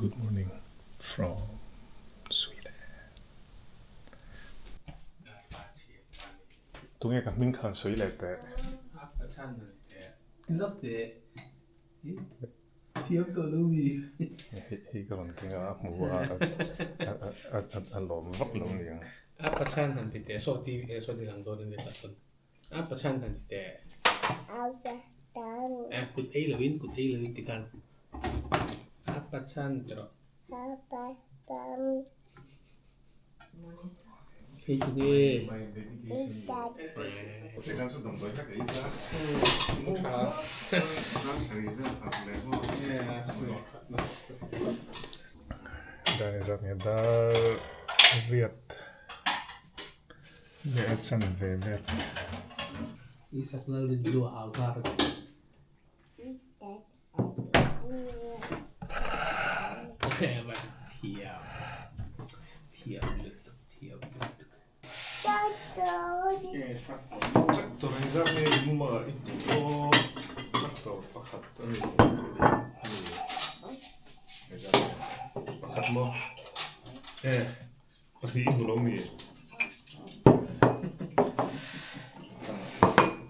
Good morning from Sweden. Tunge ka hming khan sawi leh teh. Hei ka rawn keng a, a hmu a, a lawm vak lo niang. A pachan han ti teh. A kut ei loin kut ei loin ti khan. A pachan ti rawh. Hei tu nge? Dar engzat nge dar riat. Leh a chan ve vel. Isak Lalrinhlua au kar a ti. Thiam thiam lutuk thiam lutuk. Tractor engzat nge i mum a i hmuh aw tractor pakhat a ni engzat nge pakhat maw e. Pahnih i hmu lo mi?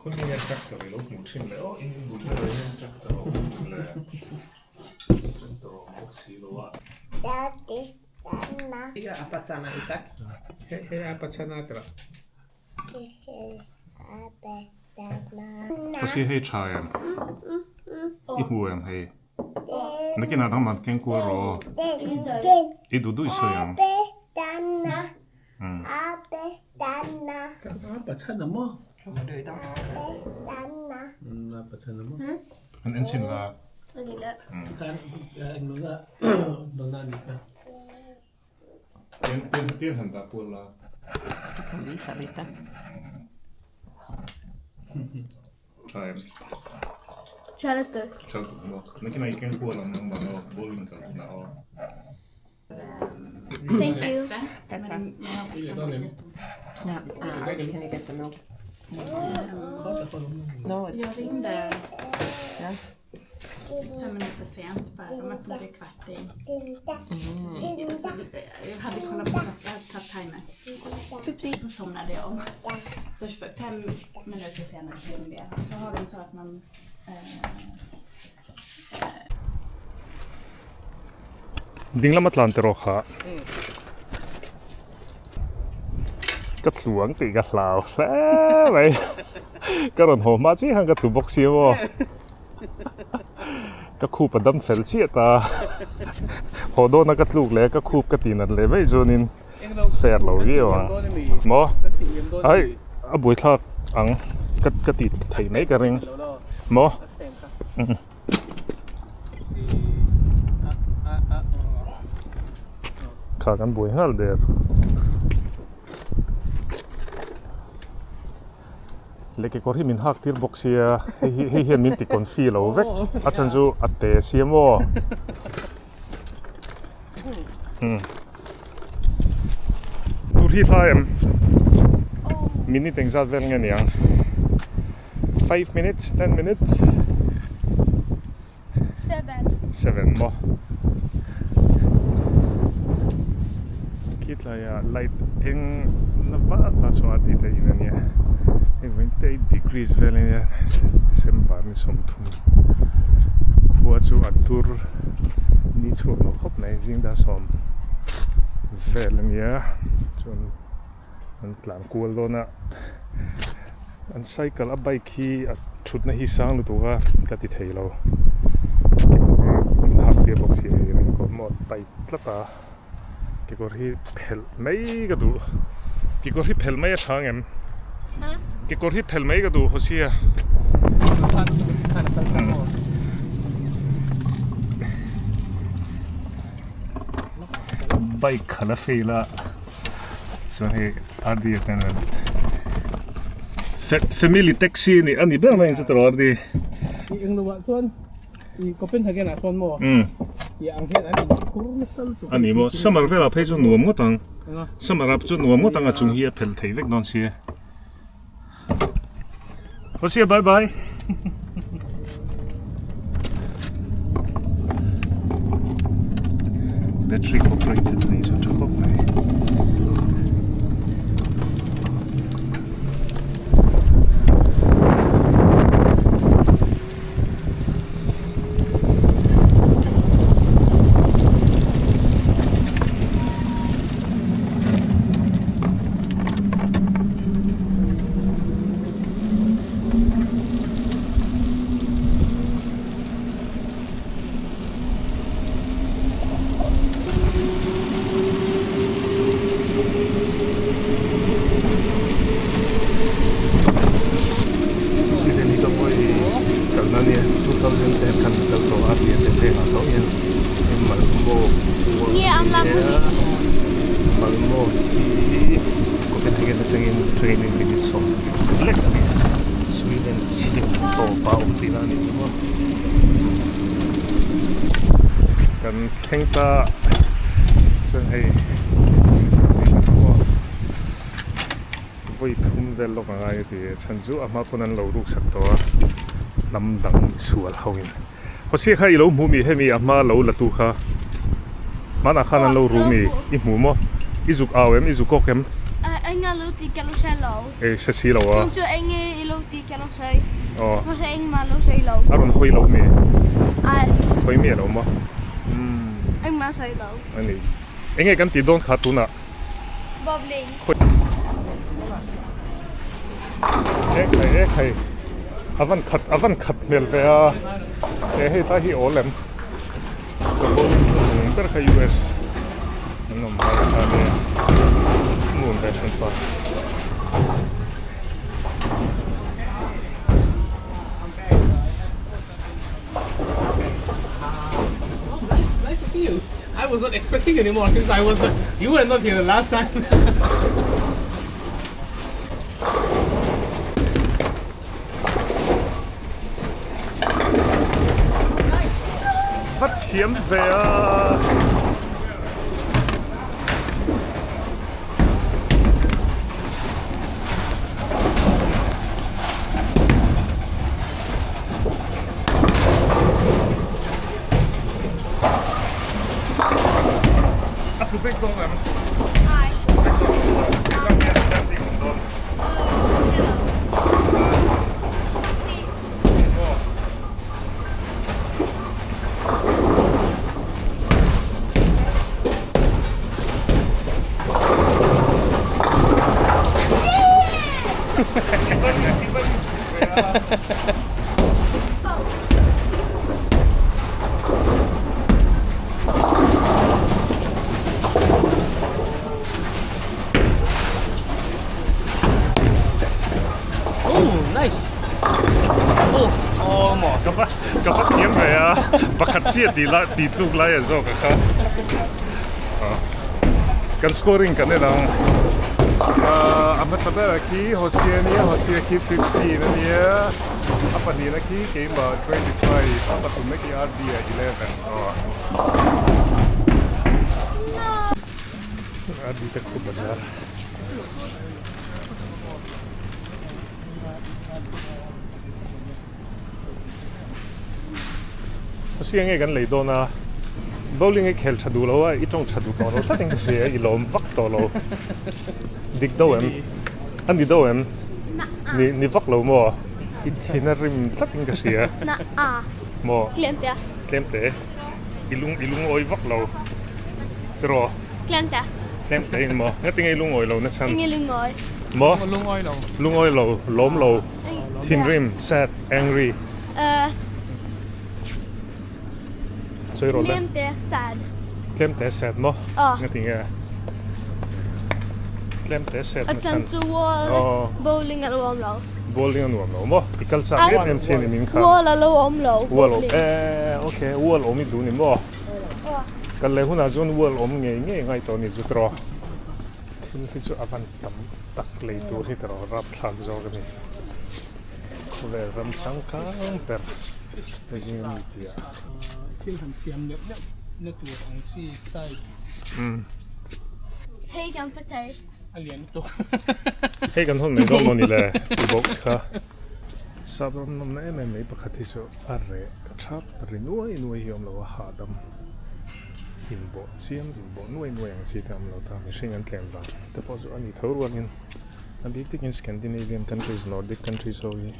Khawi nge tractor i lo hmuh thin le aw in bul ber ah hian tractor a awm hmuh le tractor a awm bawk si lo a. Pasi hei tha em? I hmu em hei? Nakinah dangman keng kual rawh aw. I duh duh i sawi ang. An en chhin la. Pian han dah kual la. Kan visa lite. Tha em? Tha lutuk. Tha lutuk maw? Nakinah i keng kual ang nangmah aw, bowling kal hunah aw. Thank you. No, can you get the milk? No, it's... Jag ringde Yeah. fem minuter sent bara. De öppnade kvart i... Mm. Så jag hade kollat på klockan, jag hade satt timer. Så somnade jag om. Så 5 minuter senare så ringde jag. Så har de så att man... Eh, Ding lama tlan te rawh kha ka tlu ang tih ka hlau hle mai ka rawn haw hma chiah khan ka tlu bawk si a maw ka khup a dam fel chiah ta haw dawna ka tluk leh ka khup ka tih nat leh vaih chuanin fair lo viau ang maw ai a buaithlak ang ka ka tih theih mai ka ring maw. Kha kan buai nghal der. Leh kekawr hi min hak tir bawk sia hei hi hei hian min ti confi lo vek a chhan chu a te sia maw tur hi hlai em minute engzat vel nge niang. 5 minutes, 10 minutes? 7. 7 maw? Khi tlaiah light eng na vak vak chu a ti theih in a nia. Hei vawiin te 8 degrees vel a nia December ni 30 khua chu a dur ni chhuak lo khawp mai zing dar sawm vel a nia chuan an tlan kual dawn a an cycle a bike hi a thutna hi sang lutuk a ka ti thei lo kekawr min hak tir bawk si hei raincoat maw a tight tlat a kekawr hi phelh mai ka duh kekawr hi phelh mai a tha ang em kekawr hi phelh mai ka duh haw sia. Bike khalh a fail a. Chuan hei RD a hian family taxi a ni a ni ber mai ang chu tawh RD. I englo ah chuan i Copenhagen ah chuan maw i ang hian an inkhur nasa lutuk a ni maw summer velah phei chu nuam ngawt ang summer ah chu nuam ngawt ang a chung hi a phelh thei vek dawn sia Haw sia bye bye. Battery operated a nih chu tha khawp mai. Sweden hi ka vawi kalna nia 2010 khan ka kal tawh a tia te vengah tawh hian hei Malmo khua nia Malmo hi Copenhagen atangin train in minute 20 lek a ni a Sweden chhim tawpa awm tihna a nih chu maw. Kan thleng ta chuan hei vawi thum vel lawk a ngai a ti a chhan chu a hma pawn an lo ruk sak tawh a hnam dang sual ho in Hawsia kha i lo hmu mi hemi a hma lo la tu kha hmanah khan an lo ru mi i hmu maw i zuk au em i zuk awk em Eng a lo ti ka lo hre lo. Ei hre si lo a. Chung chu eng nge i lo ti ka lo sawi. Aw. Mahse engmah lo sawi lo. A rawn hawi lo mi? Ai. Hawi mi a lo maw? Umm. Engmah sawi lo. A ni. Eng nge kan tih dawn kha tunah? Bowling. E khai e khai. A van khat a van khat hmel ve a. E hei tlai hi awl em? Ka bowling hnuhnung ber kha US an awm lai kha ania nuam ve hran pa. Nice to see you. I was not expecting anymore since I was not, you were not here the last time. Va thiam ve a. A tlu vek dawn em? Ai. Vek dawn lo maw? Exam hian exam tih awm dawn. Oh, nice. Oh, almost. Ka va ka va thiam ve a pakhat chiah tih la tih tluk lai a zawk a kha kan scoring kan en ang a hmasa berah khi Hosea ania Hosea khi 15 ania a pahnihna khi keimah 25 a pathumna khi RD ah 11 aw. RD te khu bazar. Hosea nge kan lei dawn a, bowling i khel tha duh lo a, i tawng tha duh tawh lo tlat in ka hria, i lawm vak tawh lo. Dik do em? A ni do em? Ni ni vak lo maw? I thin a rim tlat in ka hria. Maw? Tlem te. I lung i lungawi vak lo. Tiraw? Tlem te. Tlem te in maw? Ngatinge i lungawi lo na chhan? Enge lungawi? Maw? Lungawi lo. Lungawi lo, lawm lo, thinrim, sad, angry. Uh. Sawi rawh le. Tlem te sad. Tlem te sad maw? Aw. Ngatinge? Tlem te sad na chhan. A chan chu wall bowling a lo awm lo. Bowling a nuam lo maw? I kal chak em em sin i min khan. Wall a lo awm lo. Wall awm eh ok wall awm i duh ni maw? Kal leh hunah chuan wall awm ngei ngei ngai tawh a ni chu tiraw. Thil hi chu a van tam tak lei tur hi tiraw rapthlak zawk a ni. Khawvel ram changkang ber a zing a mi tih ah. Thil han siam neuh neuh na tur ang chi size. Hei kan pa thei. A lian lutuk. Hei kan hawn mai dawn maw ni le ti bawk kha. Sap ram nawmna em em mai pakhat hi chu a reh thap ri nuai nuai hi a awm lo a hahdam. Inbawh chiam inbawh nuai nuai ang chi te a awm lo ta mihring an tlem vang te pawh chu a ni tho rualin a bik takin Scandinavian countries Nordic countries ho hi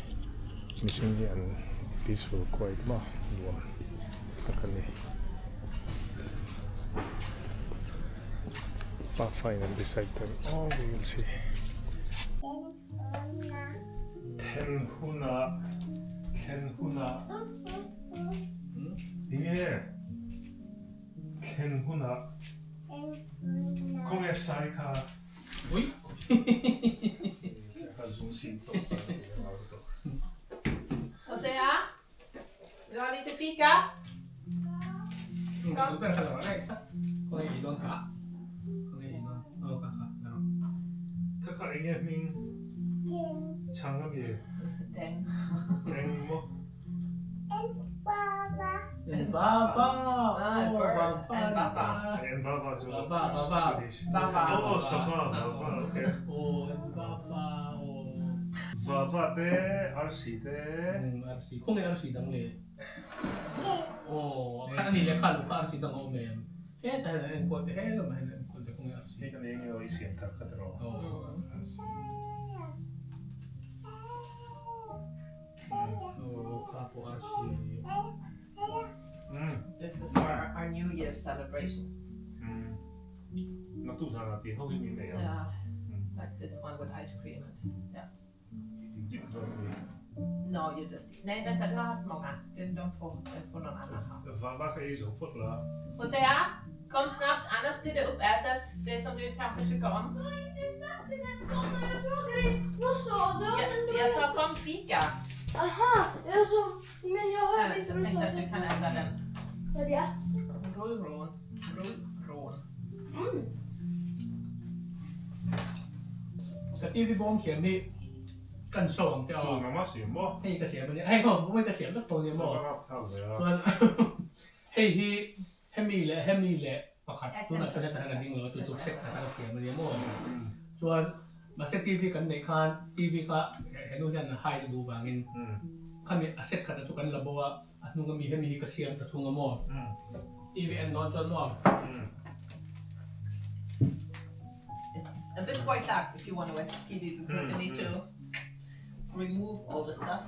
mihring hi an peaceful quiet maw nuam tak a ni. Pafa in an decide chuan aw we will see. Then hunah thlen hunah enge thlen hunah khawnge sai kha Ui kha zum sin tawp Hosea, vill du ha lite fika? Kha kha enge hming chhang a mi? Teng. Teng maw? En va va Ah, bird. En vava. En vava chu Va va va. Swedish. Vava. Oh, oh, sava, vava, okay. Oh, en va va oh. Vava te, arsi te. Arsi. Khawnge arsi dang le? Oh, kha ani le kha lu kha arsi dang a awm em? Hetah hian an enkawl te he lamah hian an enkawl te khawnge arsi. Hei kan eng emaw i siam thar kha tiraw? Oh. Oh, kha pawh arsi. This is for our New Year's celebration. Naktuk zanah tih ho hi min nei ang. Yeah. Like this one with ice cream and yeah. Dip dawn a ni. No, you just Nej, vänta, du har haft många. De får, den får någon annan ha. Va va ka ei zo phawt la. Hosea, kom snabbt, annars blir det uppätet. Det som du kanske tycker om. Vad sa du? Jag, jag sa kom fika. Aha, jag sa, men jag hörde inte Jag vad du tänkte sa. att du kan äta den. Vad är det? Rullrån. Rullrån. Ka TV bawm siam hi kan show ang che aw. Tun anga siam maw? Hei ka siam a nia, hei maw ka siam vek tawh nia maw. Chuan hei hi hemi leh hemi leh pakhat tunah chuan hetah hian a ding lo a chu chu set khat a ka siam a nia maw. Chuan mahse TV kan neih khan TV kha henu hian a hide a duh vangin khami a set khat a chu kan la bo a, a hnung ami hemi hi ka siam ta thung a maw. TV en dawn chuan maw. It's a bit quite dark if you want to watch TV because you need to remove all the stuff.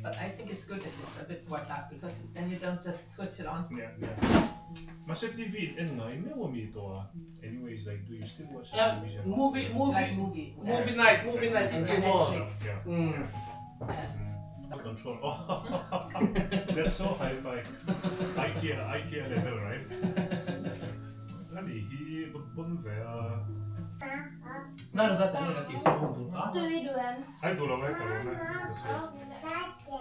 But I think it's good if it's a bit more dark because then you don't just switch it on. Yeah, yeah. Mahse TV in en ngai meuh ami tawh a. Anyways, like do you still watch the television? Movie, movie, Like movie. movie night, movie night in Yeah, maw. Netflix. Yeah. Mm. And Control. Oh, that's so hi-fi. Ikea, Ikea level, right? Ani hi bon ve a. Nana zat an kan tih chu hun tur kha. Du är du en. Ai duh lo mai ka lawm e.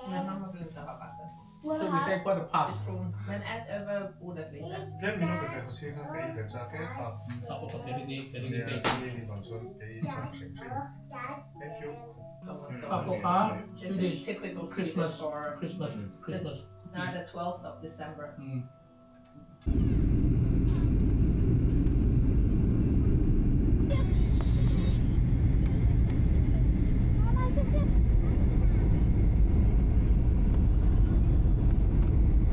Nej, mamma vill inte ha vatten. So we say quarter past. Citron. Men ät över bordet lite. Tlem min awm ve ho sia kha ka ei ve chak e. Kha pawh ka pe rin i, ka ring i Nia, pek. ni ni vang chuan ei chak hrim hrim. Thank you. Kha pawh kha This is Swedish typical Swedish Christmas for Christmas Christmas now the 12th of December. Mm.